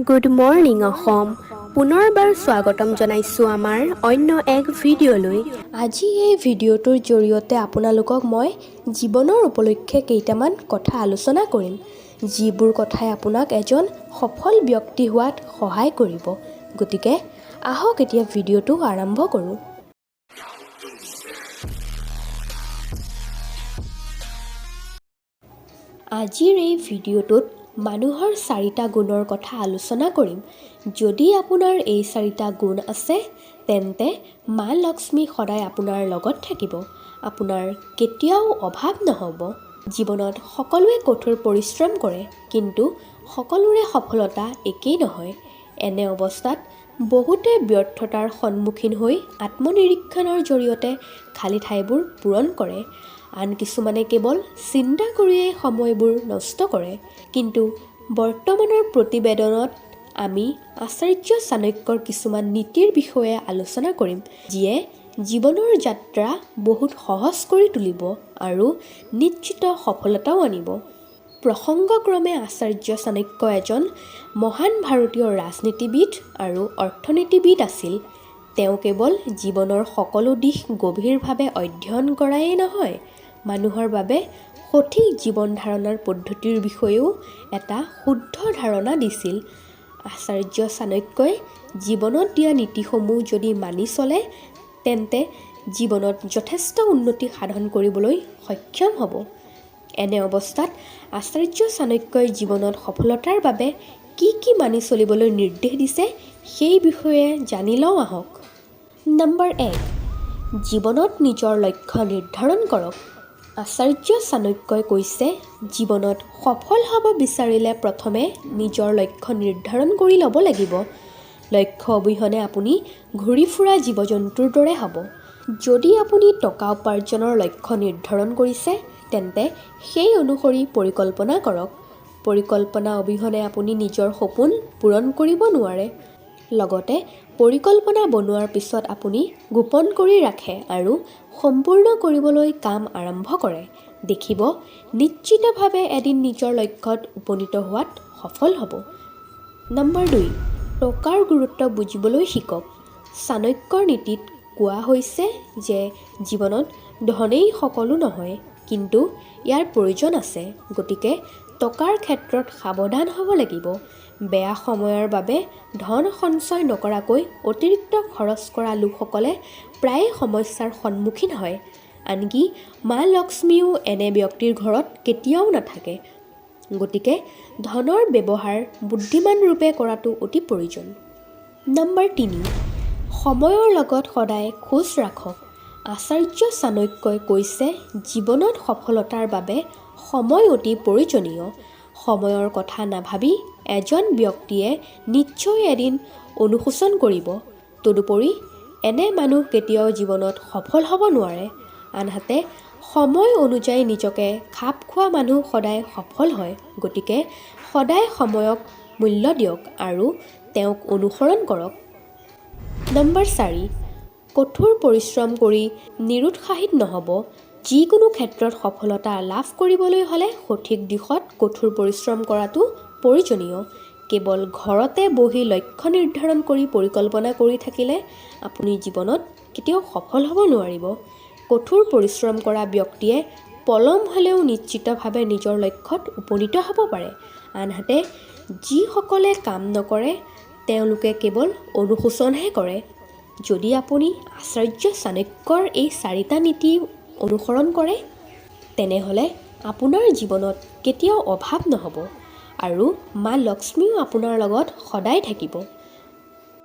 Good morning Assam, পুনৰবাৰ স্বাগতম জনাইছোঁ আমাৰ অন্য এক ভিডিঅ'লৈ। আজি এই ভিডিঅ'টোৰ জৰিয়তে আপোনালোকক মই জীৱনৰ উপলক্ষে কেইটামান কথা আলোচনা কৰিম, যিবোৰ কথাই আপোনাক এজন সফল ব্যক্তি হোৱাত সহায় কৰিব। গতিকে আহক, এতিয়া ভিডিঅ'টো আৰম্ভ কৰোঁ। আজিৰ এই ভিডিঅ'টোত মানুহৰ চাৰিটা গুণৰ কথা আলোচনা কৰিম। যদি আপোনাৰ এই চাৰিটা গুণ আছে, তেন্তে মা লক্ষ্মী সদায় আপোনাৰ লগত থাকিব, আপোনাৰ কেতিয়াও অভাৱ নহ'ব। জীৱনত সকলোৱে কঠোৰ পৰিশ্ৰম কৰে, কিন্তু সকলোৰে সফলতা একেই নহয়। এনে অৱস্থাত বহুতে ব্যৰ্থতাৰ সন্মুখীন হৈ আত্মনিৰীক্ষণৰ জৰিয়তে খালী ঠাইবোৰ পূৰণ কৰে। আন কিছুমানে কেৱল চিন্তা কৰিয়েই সময়বোৰ নষ্ট কৰে। কিন্তু বৰ্তমানৰ প্ৰতিবেদনত আমি আচাৰ্য চাণক্যৰ কিছুমান নীতিৰ বিষয়ে আলোচনা কৰিম, যিয়ে জীৱনৰ যাত্ৰা বহুত সহজ কৰি তুলিব আৰু নিশ্চিত সফলতাও আনিব। প্ৰসংগক্ৰমে আচাৰ্য চাণক্য এজন মহান ভাৰতীয় ৰাজনীতিবিদ আৰু অৰ্থনীতিবিদ আছিল। তেওঁ কেৱল জীৱনৰ সকলো দিশ গভীৰভাৱে অধ্যয়ন কৰাই নহয়, মানুহৰ বাবে সঠিক জীৱন ধাৰণৰ পদ্ধতিৰ বিষয়েও এটা শুদ্ধ ধাৰণা দিছিল। আচাৰ্য চাণক্যই জীৱনত দিয়া নীতিসমূহ যদি মানি চলে, তেন্তে জীৱনত যথেষ্ট উন্নতি সাধন কৰিবলৈ সক্ষম হ'ব। এনে অৱস্থাত আচাৰ্য চাণক্যই জীৱনত সফলতাৰ বাবে কি কি মানি চলিবলৈ নিৰ্দেশ দিছে, সেই বিষয়ে জানি লওঁ আহক। নম্বৰ 1, জীৱনত নিজৰ লক্ষ্য নিৰ্ধাৰণ কৰক। আচাৰ্য চাণক্যই কৈছে, জীৱনত সফল হ'ব বিচাৰিলে প্ৰথমে নিজৰ লক্ষ্য নিৰ্ধাৰণ কৰি ল'ব লাগিব। লক্ষ্য অবিহনে আপুনি ঘূৰি ফুৰা জীৱ জন্তুৰ দৰে হ'ব। যদি আপুনি টকা উপাৰ্জনৰ লক্ষ্য নিৰ্ধাৰণ কৰিছে, তেন্তে সেই অনুসৰি পৰিকল্পনা কৰক। পৰিকল্পনা অবিহনে আপুনি নিজৰ সপোন পূৰণ কৰিব নোৱাৰে। লগতে পৰিকল্পনা বনোৱাৰ পিছত আপুনি গোপন কৰি ৰাখে আৰু সম্পূৰ্ণ কৰিবলৈ কাম আৰম্ভ কৰে, দেখিব নিশ্চিতভাৱে এদিন নিজৰ লক্ষ্যত উপনীত হোৱাত সফল হ'ব। নম্বৰ 2, টকাৰ গুৰুত্ব বুজিবলৈ শিকক। চাণক্যৰ নীতিত কোৱা হৈছে যে জীৱনত ধনেই সকলো নহয়, কিন্তু ইয়াৰ প্ৰয়োজন আছে। গতিকে টকাৰ ক্ষেত্ৰত সাৱধান হ'ব লাগিব। বেয়া সময়ৰ বাবে ধন সঞ্চয় নকৰাকৈ অতিৰিক্ত খৰচ কৰা লোকসকলে প্ৰায়ে সমস্যাৰ সন্মুখীন হয়। আনকি মা লক্ষ্মীও এনে ব্যক্তিৰ ঘৰত কেতিয়াও নাথাকে। গতিকে ধনৰ ব্যৱহাৰ বুদ্ধিমানৰূপে কৰাটো অতি প্ৰয়োজন। নম্বৰ 3, সময়ৰ লগত সদায় খোজ ৰাখক। আচাৰ্য চাণক্যই কৈছে, জীৱনত সফলতাৰ বাবে সময় অতি প্ৰয়োজনীয়। সময়ৰ কথা নাভাবি এজন ব্যক্তিয়ে নিশ্চয় এদিন অনুশোচন কৰিব। তদুপৰি এনে মানুহ কেতিয়াও জীৱনত সফল হ'ব নোৱাৰে। আনহাতে সময় অনুযায়ী নিজকে খাপ খোৱা মানুহ সদায় সফল হয়। গতিকে সদায় সময়ক মূল্য দিয়ক আৰু তেওঁক অনুসৰণ কৰক। নম্বৰ 4, কঠোৰ পৰিশ্ৰম কৰি নিৰুৎসাহিত নহ'ব। যিকোনো ক্ষেত্ৰত সফলতা লাভ কৰিবলৈ হ'লে সঠিক দিশত কঠোৰ পৰিশ্ৰম কৰাটো প্ৰয়োজনীয়। কেৱল ঘৰতে বহি লক্ষ্য নিৰ্ধাৰণ কৰি পৰিকল্পনা কৰি থাকিলে আপুনি জীৱনত কেতিয়াও সফল হ'ব নোৱাৰিব। কঠোৰ পৰিশ্ৰম কৰা ব্যক্তিয়ে পলম হ'লেও নিশ্চিতভাৱে নিজৰ লক্ষ্যত উপনীত হ'ব পাৰে। আনহাতে যিসকলে কাম নকৰে, তেওঁলোকে কেৱল অনুশোচনহে কৰে। যদি আপুনি আচাৰ্য চাণক্যৰ এই চাৰিটা নীতি অনুসৰণ কৰে, তেনেহ'লে আপোনাৰ জীৱনত কেতিয়াও অভাৱ নহ'ব আৰু মা লক্ষ্মীও আপোনাৰ লগত সদায় থাকিব।